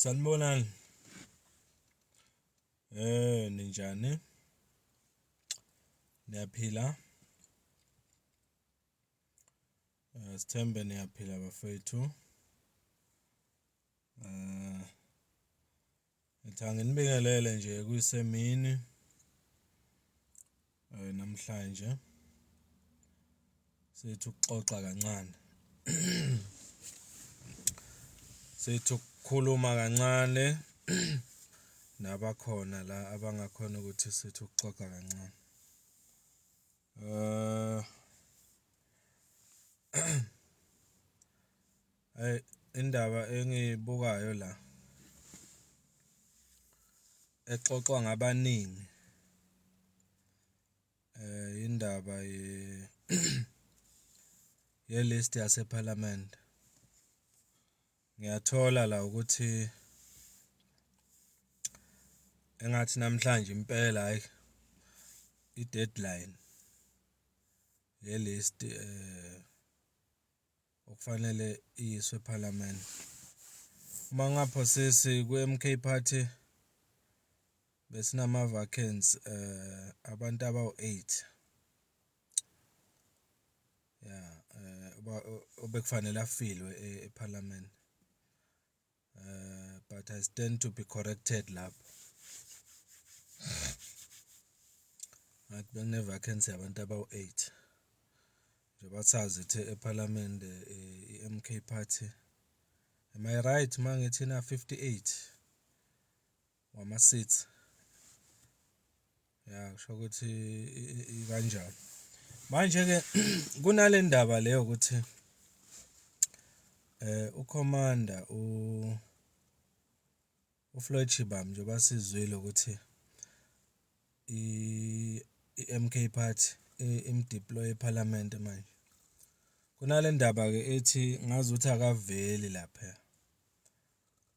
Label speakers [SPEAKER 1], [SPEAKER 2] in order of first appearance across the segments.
[SPEAKER 1] Sanibonani. Ninjani? Niyaphila? Sithembe niyaphila bafethu. Ngithi anginibingelele nje kuyisemini namhlanje. Sithi ukuxoxa kancane. Sithi ukukhuluma kancane nabakhona la abangakhona ukuthi sithi ukuxoxa kancane. Hhayi, indaba engiyibukayo la exoxwa ngabaningi indaba ye-list yasephalamende. Ngiyathola la ukuthi engathi namhlanje impela hhayi i-deadline ye-list okufanele iyiswe ephalamende. Uma ngingaphosisi kwi-M_K Party besinama-vacancy abantu abawu-eight, ya obekufanele afilwe ephalamende. But I stand to be corrected lapho. Ngathi bekune-vacancy yabantu abawu-eight. Njengoba sazi ukuthi ephalamende i-M_K Party, am I right uma ngithi ina-58 wama-seats? Ya, kusho ukuthi ikanjalo. Manje-ke kunale ndaba le yokuthi uCommander uFloyd Shivambu njengoba sizwile ukuthi i-M_K Party im-deploy-e ephalamende manje. Kunale ndaba-ke ethi ngazuthi akaveli laphaya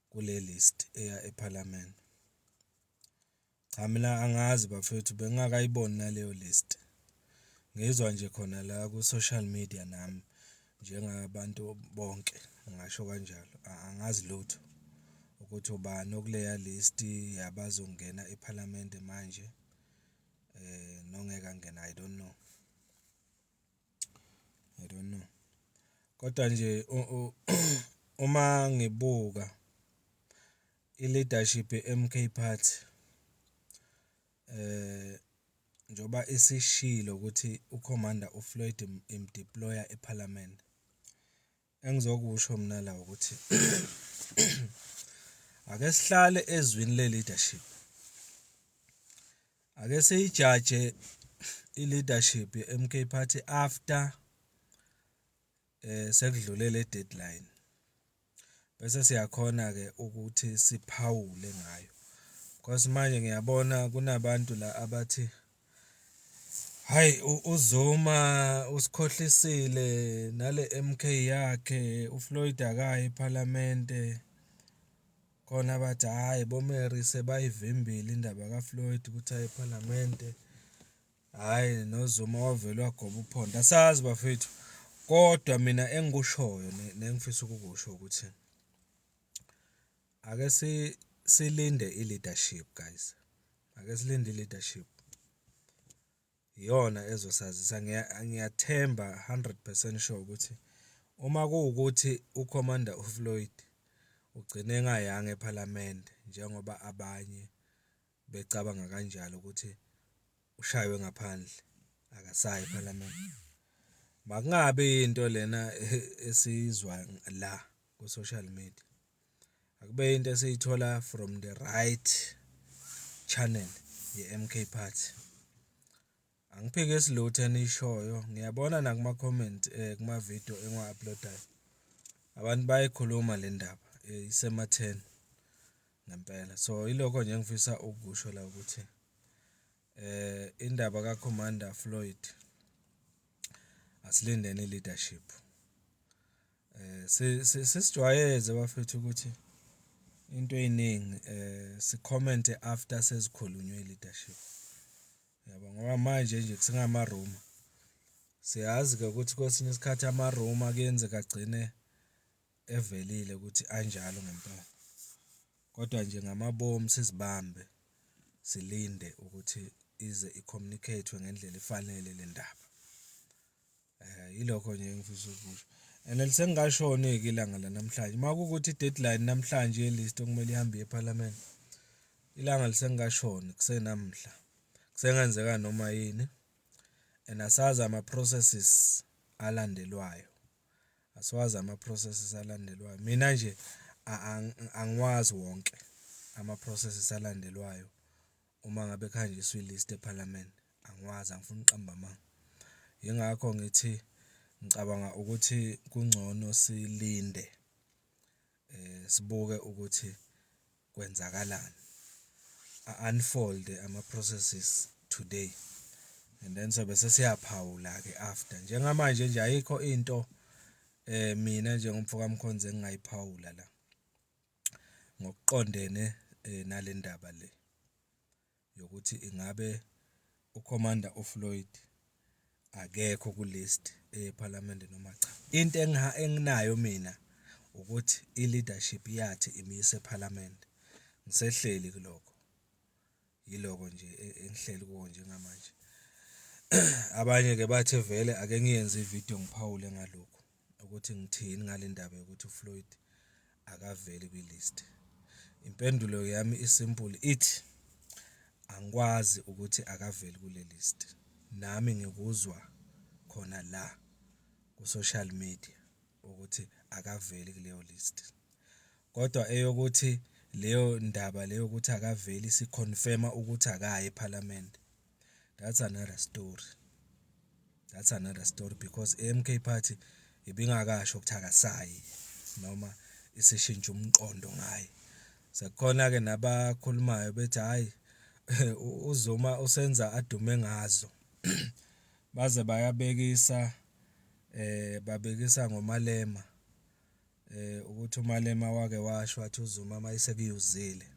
[SPEAKER 1] kule list eya ephalamende. Cha, mina angazi bafethu bengingakayiboni naleyo list. Ngizwa nje khona la ku-social media nami njengabantu bonke ngingasho kanjalo, angazi lutho ukuthi ubani okuleya list yabazongena ephalamende manje nongeke angene, I don't know. I don't know. Kodwa nje uma ngibuka i-leadership ye-M_K Party njengoba isishilo ukuthi uCommander uFloyd im-deploy-a ephalamende. Engizokusho mina la ukuthi ake sihlale ezwini le-leadership. Ake siyijaje i-leadership ye-M_K Party after sekudlule le deadline. Bese siyakhona-ke ukuthi siphawule ngayo. Because manje ngiyabona kunabantu la abathi hhayi uZuma usikhohlisile nale M_K yakhe, uFloyd akayi ephalamende. Khona abathi hhayi boMary sebayivimbile indaba kaFloyd ukuthi aye ephalamende. Hhayi noZuma wavele wagoba uphondo. Asazi bafethu, kodwa mina engikushoyo nengifisa ukukusho ukuthi ake silinde i-leadership guys, ake silinde i-leadership. Iyona ezosazisa. Ngiyathemba 100% sure ukuthi uma kuwukuthi uCommander uFloyd ugcine engayanga ephalamende njengoba abanye becabanga kanjalo ukuthi ushaywe ngaphandle akasayi ephalamende. Makungabi into lena esiyizwa la ku-social media. Akube into esiyithola from the right channel ye-M_K Party. Angiphikisi lutho eniyishoyo, ngiyabona nakuma-comment kuma-video engiwa-upload-ayo. Abantu bayayikhuluma le ndaba isematheni ngempela. So yilokho nje engifisa ukukusho la ukuthi indaba kaCommander Floyd asilindeni i-leadership. Sisijwayeze bafethu ukuthi into ey'ningi si-comment-e after sezikhulunywe i-leadership. Yabo ngoba manje nje kusengama-rumour. Siyazi-ke ukuthi kwesinye isikhathi ama-rumour kuyenzeka agcine evelile ukuthi anjalo ngempela. Kodwa nje ngamabomu sizibambe silinde ukuthi ize i-communicate-we ngendlela efanele le ndaba. Yilokho nje engifisa ukukusho and lisengakashoni-ke ilanga lanamhlanje. Uma kuwukuthi i-deadline namhlanje ye-list okumele ihambe iye ephalamende, ilanga lisengakashoni kusenamhla, kusengenzeka noma yini and asazi ama-processes alandelwayo, asiwazi ama-processes alandelwayo. Mina nje angiwazi wonke ama-processes alandelwayo uma ngabe kuhanjiswa i-list ephalamende, angiwazi, angifuni ukuqamba amanga. Yingakho ngithi ngicabanga ukuthi kungcono silinde sibuke ukuthi kwenzakalani, a-unfold-e ama-processes today and then sobe sesiyaphawula-ke after. Njengamanje nje ayikho into mina njengomfo kaMkhonza engingayiphawula la ngokuqondene nale ndaba le yokuthi ingabe uCommander uFloyd akekho ku-list eyephalamende noma cha. Into enginayo mina ukuthi i-leadership yathi imiyisa ephalamende, ngisehleli kulokho, yiloko nje engihleli kuko njengamanje. Abanye-ke bathe vele ake ngiyenze ividiyo ngiphawule ngalokhu ukuthi ngithini ngale ndaba yokuthi uFloyd akaveli kwi-list. Impendulo yami i-simple ithi, angikwazi ukuthi akaveli kule list, nami ngikuzwa khona la ku-social media ukuthi akaveli kuleyo list. Kodwa eyokuthi leyo ndaba leyo yokuthi akaveli isi-confirm-a ukuthi akayi ephalamende, that's another story, that's another story because i-M_K Party ibingakasho ukuthi akasayi noma isishintshe umqondo ngaye. Sekukhona-ke nabakhulumayo bethi hhayi uZuma usenza adume ngazo, baze bayabekisa babekisa ngoMalema ukuthi uMalema wake washo wathi uZuma uma esekuyuzile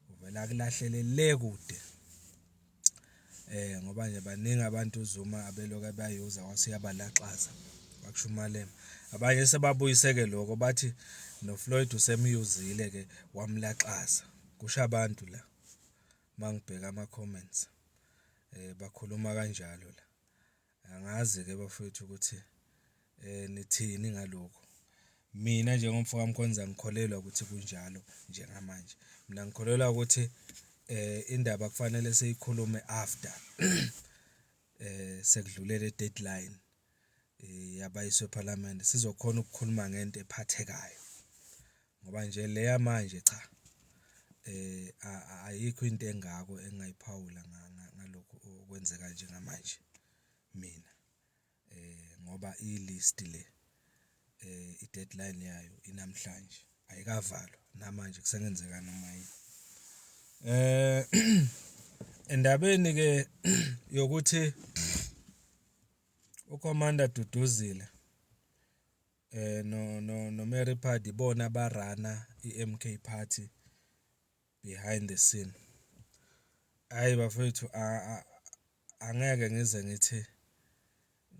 [SPEAKER 1] uvele akulahlele le kude. Ngoba nje baningi abantu uZuma abelokhu ebayuza wase uyabalaxaza, kwakusho uMalema. Abanye sebabuyise-ke lokho bathi noFloyd usemyuzile-ke wamlaxaza, kusho abantu la uma ngibheka ama-comments bakhuluma kanjalo la. Angazi-ke bafowethu ukuthi nithini ngalokhu. Mina njengomfo kaMkhonza angikholelwa ukuthi kunjalo njengamanje. Mina ngikholelwa ukuthi indaba kufanele siyikhulume after sekudlule le deadline yabayiswa ephalamende, sizokhona ukukhuluma ngento ephathekayo ngoba nje le yamanje cha, ayikho into engako engingayiphawula ngalokhu okwenzeka njengamanje mina ngoba i-list le i-deadline yayo inamhlanje, ayikavalwa namanje kusengenzeka noma yini. Endabeni-ke yokuthi uCommander Duduzile no-Mary Phadi ibona aba-run-a i-M_K Party behind the scene. Hhayi bafowethu, angeke ngize ngithi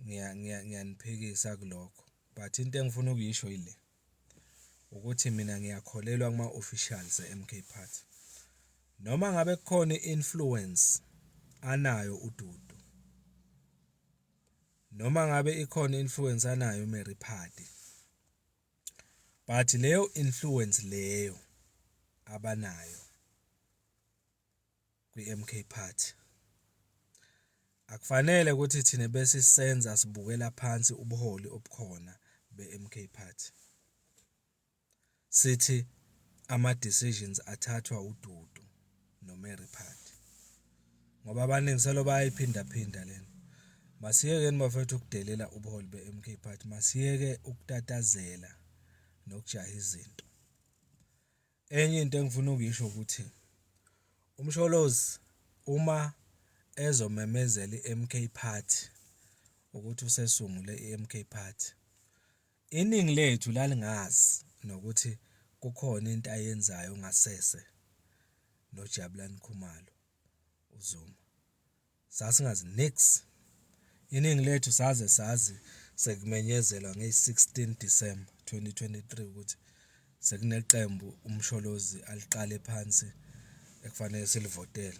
[SPEAKER 1] ngiyaniphikisa kulokho but into engifuna ukuyisho yile, ukuthi mina ngiyakholelwa kuma-officials e-M_K Party. Noma ngabe kukhona i-influence anayo uDudu, noma ngabe ikhona i-influence anayo uMary Phadi, but leyo influence leyo abanayo kwi-M_K Party akufanele ukuthi thina bese senza sibukela phansi ubuholi obukhona be-M_K Party. Sithi ama-decisions athathwa uDudu noMary Phadi ngoba abaningi selo bayayiphindaphinda lento. Masiyekeni bafowethu ukudelela ubuholi be-M_K Party, masiyeke ukutatazela nokujaha izinto. Enye into engifuna ukuyisho ukuthi uMsholozi uma ezomemezela i-M_K Party ukuthi usesungule i-M_K Party, iningi lethu lalingazi nokuthi kukhona into ayenzayo ngasese noJabulani Khumalo uZuma. Sasingazi niks. Iningi lethu saze sazi sekumenyezelwa ngeyi-16 December 2023 ukuthi Sekuneqembu uMsholozi aliqale phansi ekufanele silivotele.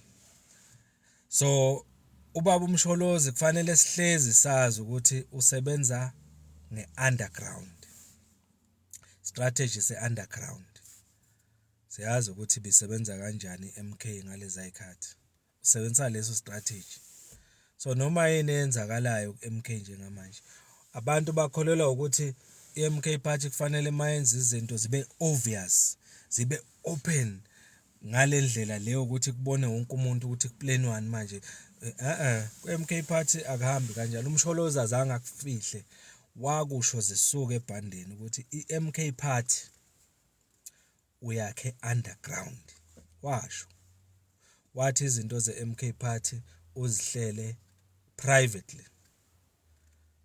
[SPEAKER 1] So, ubaba uMsholozi kufanele sihlezi sazi ukuthi usebenza nge-underground, strategy se-underground. Siyazi ukuthi ibisebenza kanjani i-M_K ngaleza y'khathi, usebenzisa leso strategy. So, noma yini eyenzakalayo ku-M_K njengamanje, abantu bakholelwa ukuthi i-M_K Party kufanele uma yenza izinto zibe obvious, zibe open ngale ndlela le yokuthi kubone wonke umuntu ukuthi ku-plan-wani manje. Ku-M_K Party akuhambi kanjalo. UMsholozi azange akufihle, wakusho zisuka ebhandeni ukuthi i-M_K Party uyakhe underground, washo. Wathi izinto ze-M_K Party uzihlele privately.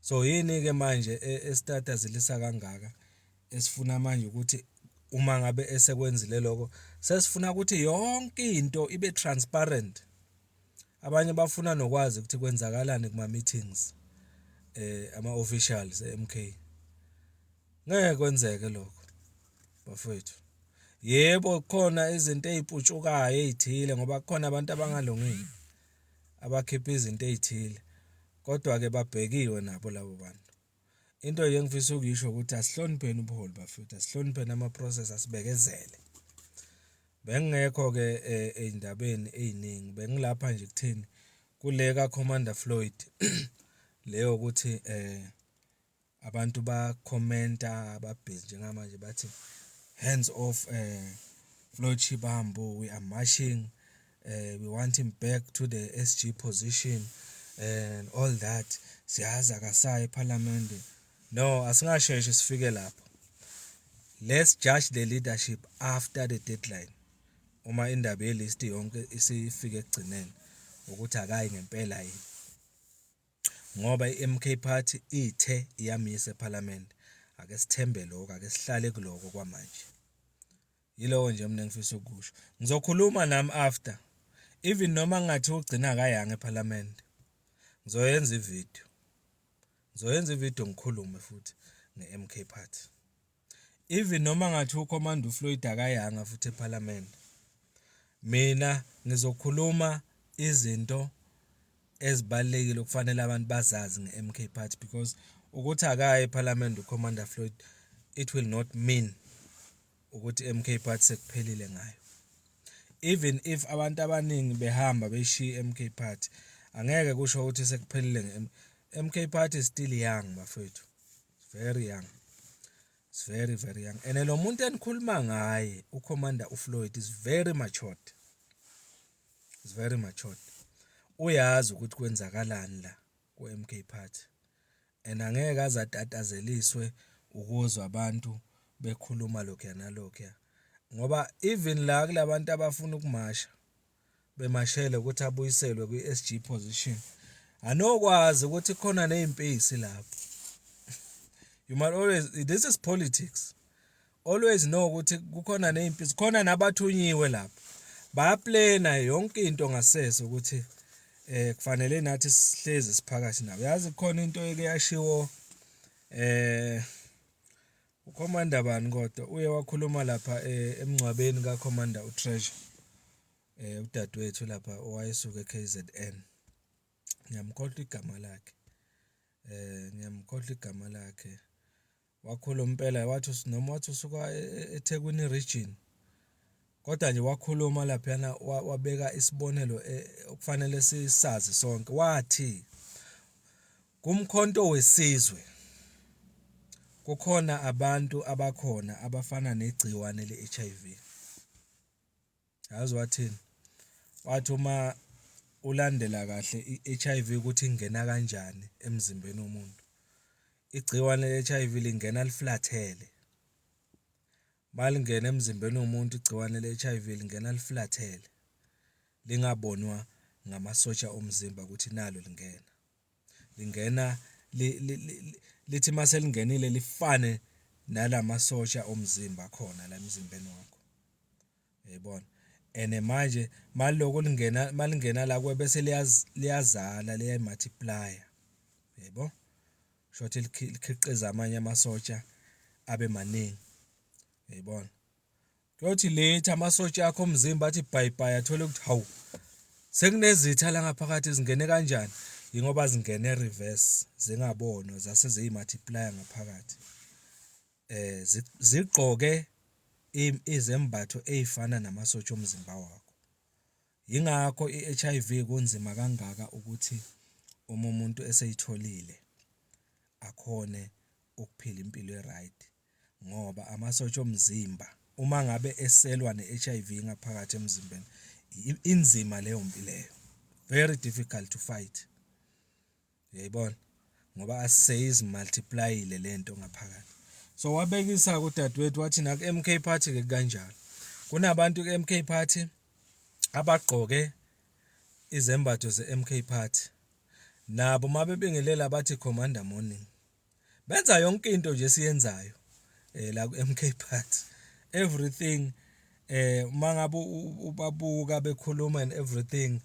[SPEAKER 1] So, yini-ke manje esitatazelisa kangaka esifuna manje ukuthi uma ngabe esekwenzile lokho sesifuna ukuthi yonke into ibe transparent. Abanye bafuna nokwazi ukuthi kwenzakalani kuma-meetings ama-officials e-M_K. Ngeke kwenzeke lokho bafowethu. Yebo, kukhona izinto ey'putshukayo ey'thile ngoba kukhona abantu abangalungile abakhipha izinto ey'thile, kodwa-ke babhekiwe nabo labo bantu. Into nje engifisa ukuyisho ukuthi asihlonipheni ubuholi bafowethu, asihlonipheni ama-process, asibekezele. Bengingekho-ke ey'ndabeni ey'ningi, bengilapha nje ekutheni kule ka-Commander Floyd le yokuthi abantu bayakhomenta babhizi njengamanje bathi hands off Floyd Shivambu, we are marching, we want him back to the S_G position and all that. Siyazi akasayi ephalamende. No, asingasheshi sifike lapho. Let's judge the leadership after the deadline. Uma indaba ye-list yonke isifike ekugcineni ukuthi akayi ngempela yini. Ngoba i-M_K Party ithe iyamyisa ephalamende. Ake sithembe lokho, ake sihlale kuloko kwamanje. Yiloko nje mina engifisa ukukusho. Ngizokhuluma nami after, even noma kungathiwa ugcina akayanga ephalamende, ngizoyenza ividiyo. Ngizoyenza ividiyo ngikhulume futhi nge-M_K Party. Even noma kungathiwa uCommander uFloyd akayanga futhi ephalamende, mina ngizokhuluma izinto ezibalulekile okufanele abantu bazazi nge-M_K Party because ukuthi akayi ephalamende uCommander Floyd, it will not mean ukuthi i-M_K Party sekuphelile ngayo. Even if abantu abaningi behamba beyishiya i-M_K Party, angeke kusho ukuthi sekuphelile nge-M_K Party is still young bafowethu, very young. It's very very young. And lo muntu enikhuluma ngaye uCommander uFloyd is very matured. Is very matured. Uyazi ukuthi kwenzakalani la ku-M_K Party and angeke aze atatazeliswe ukuzwa abantu bekhuluma lokhuya nalokhuya, ngoba even la kulabantu abafuna ukumasha bemashele ukuthi abuyiselwe kwi-S_G position, anokwazi ukuthi khona ney'mpisi lapho. You must always, this is politics. Always know ukuthi kukhona ney'mpisi, khona nabathunyiwe lapho. Bayaplana yonke into ngasese ukuthi kufanele nathi sihlezi siphakathi nabo. Yazi khona into eke yashiwo uCommander bani kodwa uye wakhuluma lapha emngcwabeni kaCommander uTreasure, udadewethu lapha owayesuka e-K_Z_N. Ngiyamkhohlwa igama lakhe, ngiyamkhohlwa igama lakhe. Wakhuluma impela wathi noma wathi usuka eThekwini region, kodwa nje wakhuluma laphayana wabeka isibonelo okufanele sisazi sonke. Wathi kuMkhonto weSizwe kukhona abantu abakhona abafana negciwane le-H_I_V. Yazi wathini? Wathi uma ulandela kahle i-H_I_V ukuthi ingena kanjani emzimbeni womuntu, igciwane le-H_I_V lingena liflathele. Malingena emzimbeni womuntu igciwane le-H_I_V lingena liflathele, lingabonwa ngamasosha omzimba ukuthi nalo lingena. Lingena lithi mase lingenile lifane nalamasosha omzimba akhona la emzimbeni wakho, uyayibona? And manje malilokhu lingena, malingena la kuwe bese liyazala, liyayi-multiply-a, uyaybo? Kusho ukuthi likhiqiza amanye amasotsha abe maningi. Uyayibona? Kuyothi later amasotsha akho omzimba athi bye bye, athole ukuthi hawu, sekunezitha la ngaphakathi, zingene kanjani? Yingoba zingene reverse, zingabonwa, zase ziyi-multiply-a ngaphakathi. Zigqoke izembatho ey'fana namasosha omzimba wakho. Yingakho i-HIV kunzima kangaka ukuthi uma umuntu eseyitholile akhone ukuphila impilo e-right, ngoba amasosha omzimba uma ngabe eselwa ne-HIV ngaphakathi emzimbeni, inzima leyo mpi leyo, very difficult to fight. Uyayibona? Ngoba aseyizi-multiply-ile lento ngaphakathi. So wabekisa-ke udadewethu wathi naku-M_K Party-ke kukanjalo. Kunabantu ku-M_K Party abagqoke izembatho ze-M_K Party, nabo uma bebingelela bathi commander morning. Benza yonke into nje esiyenzayo la ku-M_K Party, everything. Uma ngabe ubabuka bekhuluma and everything,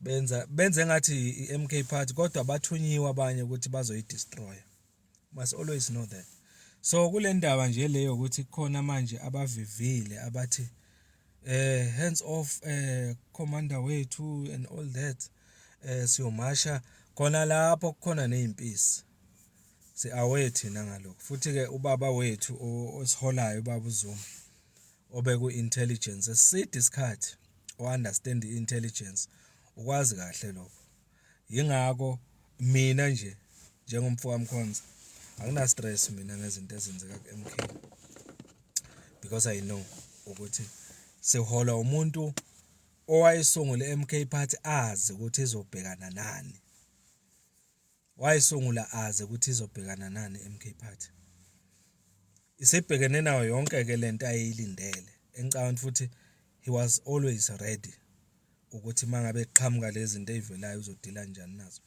[SPEAKER 1] benza engathi i-M_K Party, kodwa bathunyiwe abanye ukuthi bazoyi-destroy-a. Must always know that. So kule ndaba nje le yokuthi kukhona manje abavivile abathi hands off commander wethu and all that, siyomasha khona lapho, kukhona nezimpisi. Si-aware thina ngalokho. Futhi-ke ubaba wethu osiholayo, ubaba uZuma, obeku-intelligence eside isikhathi, o-understand i-intelligence, ukwazi kahle lokho. Yingakho mina nje njengomfo kaMkhonza angina-stress mina ngezinto ezenzeka ku-M_K, because I know ukuthi siholwa umuntu owayesungula i-M_K Party azi ukuthi izobhekana nani. Wayisungula azi ukuthi izobhekana nani i-M_K Party. Isibhekene nayo yonke-ke lento ayeyilindele. Engicabanga futhi he was always ready ukuthi uma ngabe kuqhamuka lezi zinto ey'velayo uzodila kanjani nazo.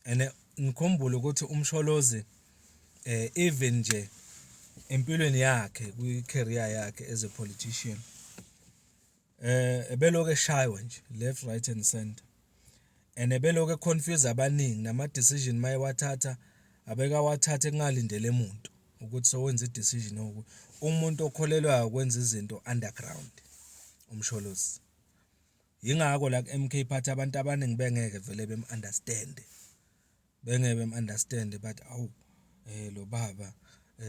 [SPEAKER 1] And ngikhumbule ukuthi uMsholozi even nje empilweni yakhe, kwi-career yakhe as a politician, ebelokhu eshaywa nje left, right and center, and ebelokhu e-confuse abaningi nama-decision mayewathatha, abekawathathe kungalindele muntu ukuthi sowenza i-decision ewukuthi. Umuntu okholelwayo ukwenza izinto underground uMsholozi. Yingakho la ku-M_K Party abantu abaningi bengeke vele bem-understand, bengeke bem-understand, bathi awu, lo baba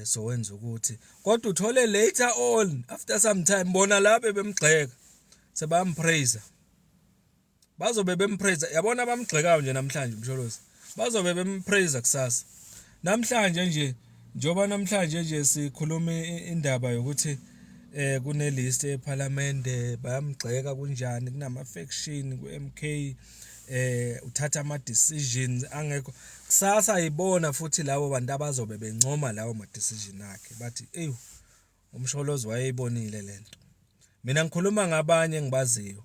[SPEAKER 1] sowenza ukuthi, kodwa uthole later on, after some time, bona la bebemgxeka sebayam-praise, bazobe bem-praise. Yabona, abamgxekayo nje namhlanje uMsholozi bazobe bem-praise kusasa. Namhlanje nje, njengoba namhlanje nje sikhuluma indaba yokuthi kune list eParliament, bayamgxeka kunjani, kunama faction ku-MK, uthatha ama decisions angekho. Kusasa ayibona futhi labo bantu abazobe bencoma lawo ma decision akhe, bathi eyu, uMsholozi wayeyibonile lento. Mina ngikhuluma ngabanye engibaziyo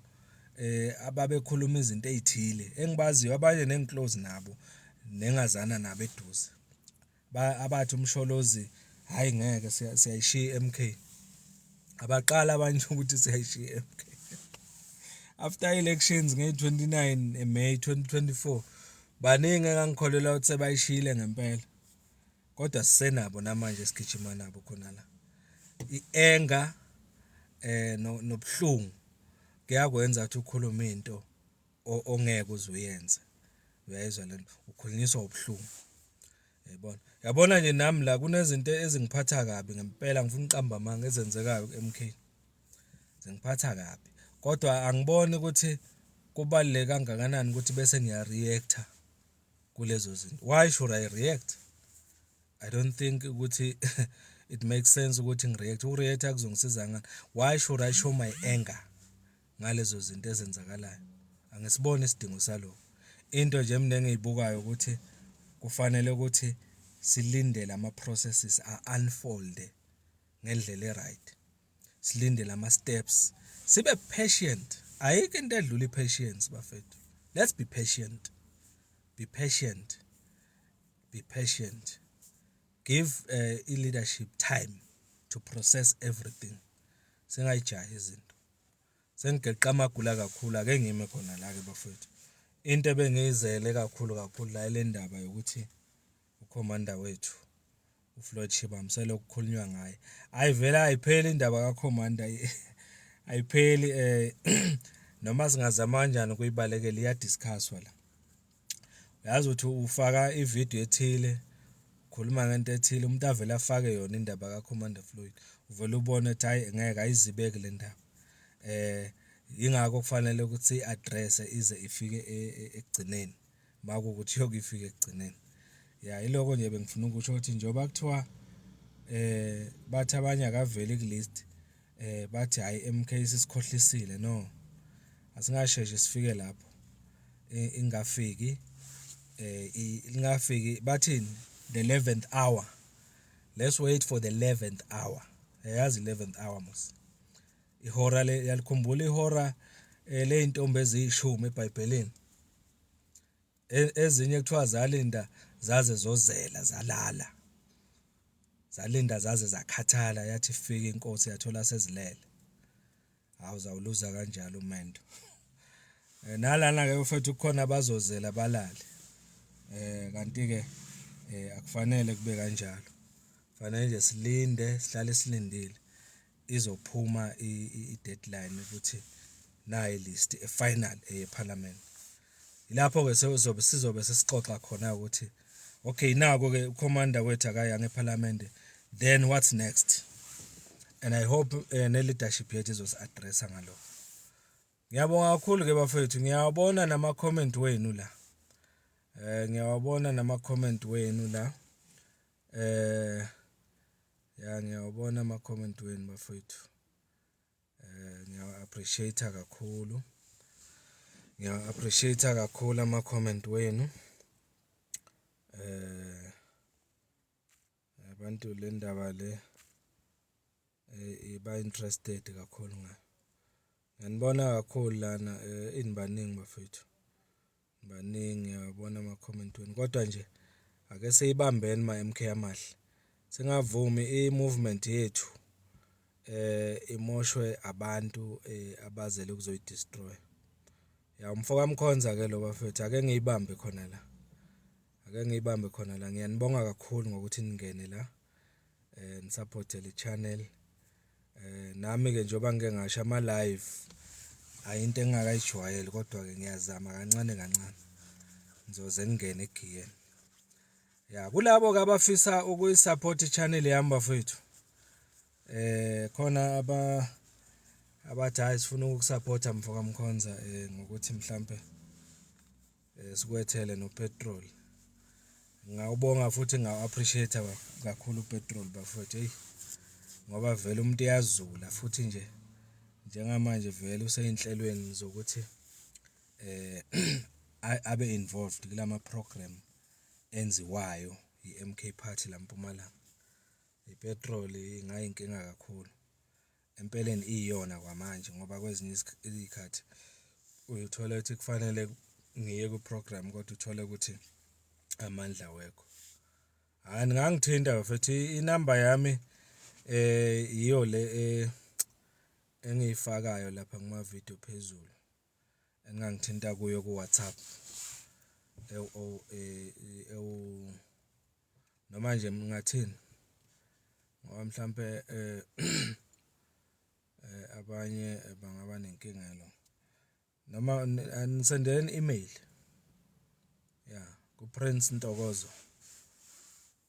[SPEAKER 1] ababekhuluma izinto ezithile, engibaziyo abanye nengi-close nabo, nengazana nabo eduze, abathi uMsholozi hayi, ngeke, siyayishiya i-MK. Abaqala abanye ukuthi siyayishiya i-MK after elections nge-29 May 2024. Baningi engangikholelwa ukuthi sebayishiyile ngempela, kodwa sisenabo namanje, sigijima nabo khona la. I-anger nobuhlungu kuyakwenza ukuthi ukhulume into ongeke uze uyenze. Uyayizwa lento? Ukhulunyiswa ubuhlungu, yayibona? Yabona nje, nami la kunezinto ezingiphatha kabi ngempela, ngifuna uqamba amanga, ezenzekayo ku-MK zingiphatha kabi, kodwa angiboni ukuthi kubaluleke kangakanani ukuthi bese ngiya-react-a kulezo zinto. Why should I react? I don't think ukuthi it makes sense ukuthi ngi-react. Uku-react kuzongisiza ngani? Why should I show my anger ngalezo zinto ezenzakalayo? Angisiboni isidingo salokho. Into nje mina engiyibukayo ukuthi kufanele ukuthi silindele ama-processes a-unfold ngendlela e-right, silindele ama-steps, sibe patient. Ayikho into edlula i-patience, bafethu. Let's be patient, be patient, be patient. Give i-leadership time to process everything. Singayijahi izinto. Sengigeqa amagula kakhulu, ake ngime khona la-ke, bafethu. Into ebengiyizele kakhulu kakhulu la, ile ndaba yokuthi ukhomanda wethu. uFloyd Shivambu selokhu kukhulunywa ngaye. Hhayi vele ayipheli indaba kaKhomanda, ayipheli, noma singazama kanjani ukuyibalekela, iya-discuss-wa la. Uyazi ukuthi ufaka ividiyo ethile, ukhuluma ngento ethile, umuntu avele afake yona indaba kaKhomanda Floyd, uvele ubone ukuthi hhayi ngeke ayizibeki le ndaba. Yingakho kufanele ukuthi siyi-address-e ize ifike ekugcineni, uma kuwukuthi iyoke ifike ekugcineni. Ya, yiloko nje ebengifuna ukusho ukuthi njengoba kuthiwa bathi abanye akaveli ku-list, bathi hhayi i-M_K isisikhohlisile, no, asingasheshi sifike lapho, ingafiki ingafiki bathini, the 11th hour. Let's wait for the 11th hour. Uyayazi i-11th hour mos? Ihora le, uyalikhumbula ihora ley'ntombi eziyishumi eBhayibhelini? Ezinye kuthiwa zalinda zaze zozela zalala. Zalinda zaze zakhathala, yathi ifika inkosi yathola sezilele. Hawu, uzawuluza kanjalo umendo. Nalana-ke bafethu kukhona abazozela balale. Kanti-ke akufanele kube kanjalo. Kufanele nje silinde, sihlale silindile. Izophuma i-deadline ukuthi nayi i-list e-final eyePhalamende. Yilapho-ke sewuzobe sizobe sesixoxa khona ukuthi okay, naku-ke ukhomanda wethu akayanga ePhalamende, then what's next? And I hope ne-leadership yethu izosi-address-a ngalokho. Ngiyabonga kakhulu-ke bafethu, ngiyawabona nama-comment wenu la. Ngiyawabona nama-comment wenu la. Ya, ngiyawabona ama-comment wenu bafethu. Ngiyawa-appreciate kakhulu. Ngiyawa-appreciate kakhulu ama-comment wenu. Abantu le ndaba le ba-interested kakhulu ngayo. Ngiyanibona kakhulu lana, enibaningi bafethu. Baningi, ngiyawabona ama-comment wenu kodwa nje ake siyibambeni ma-M_K amahle. Singavumi i-movement yethu imoshwe abantu abazele ukuzoyi-destroy. Ya, umfo kaMkhonza ke lo bafethu, ake ngiyibambe khona la. Ake ngiyibambe khona la. Ngiyanibonga kakhulu ngokuthi ningene la ni-support-e le channel. Nami-ke njengoba ngike ngasho ama-live ayinto engingakayijwayeli kodwa-ke ngiyazama kancane kancane ngizoze ngingene egiyeni. Ya, kulabo-ke abafisa ukuyi-support i-channel yami bafethu, khona abathi hhayi sifuna ukuku-support-a mfo kaMkhonza ngokuthi mhlampe sikwethele no-petrol. Ngingawubonga futhi ngingawu-appreciate kakhulu u-petrol bafowethu, eyi ngoba vele umuntu uyazula futhi nje njengamanje vele usey'nhlelweni zokuthi abe involved kulama program enziwayo i-M_K Party la Mpumalanga. I-petrol ingayinkinga kakhulu. Empeleni iyona kwamanje ngoba kwezinye iy'khathi uye uthole ukuthi kufanele ngiye kwi-program kodwa uthole ukuthi amandla awekho. Hhayi, ningangithinta bafethu, inamba yami iyo le engiyifakayo lapha kuma-video phezulu eningangithinta kuyo ku-WhatsApp. Noma nje ngingathini ngoba mhlampe abanye bangaba nenkinga yalokho. Noma nisendeleni i-email, ya, ku-Prince Ntokozo,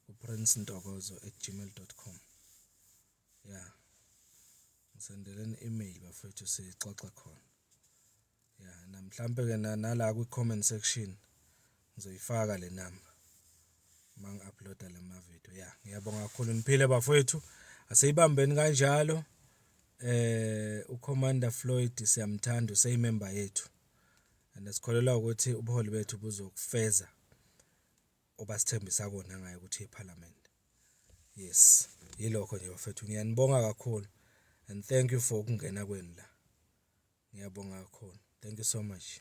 [SPEAKER 1] ku-princentokozo@gmail.com. Ya, ngisendeleni i-email bafethu sixoxe khona. Ya, na mhlampe-ke nala kwi-comment section ngizoyifaka le namba uma ngi-upload-a lama video. Ya, ngiyabonga kakhulu, niphile bafowethu, asiyibambeni kanjalo. uCommander Floyd siyamthanda, useyimember yethu and sikholelwa ukuthi ubuholi bethu buzokufeza obasithembisa kona ngaye ukuthi ePhalamende. Yes, yilokho nje bafethu, ngiyanibonga kakhulu and thank you for ukungena kwenu la. Ngiyabonga kakhulu. Thank you so much.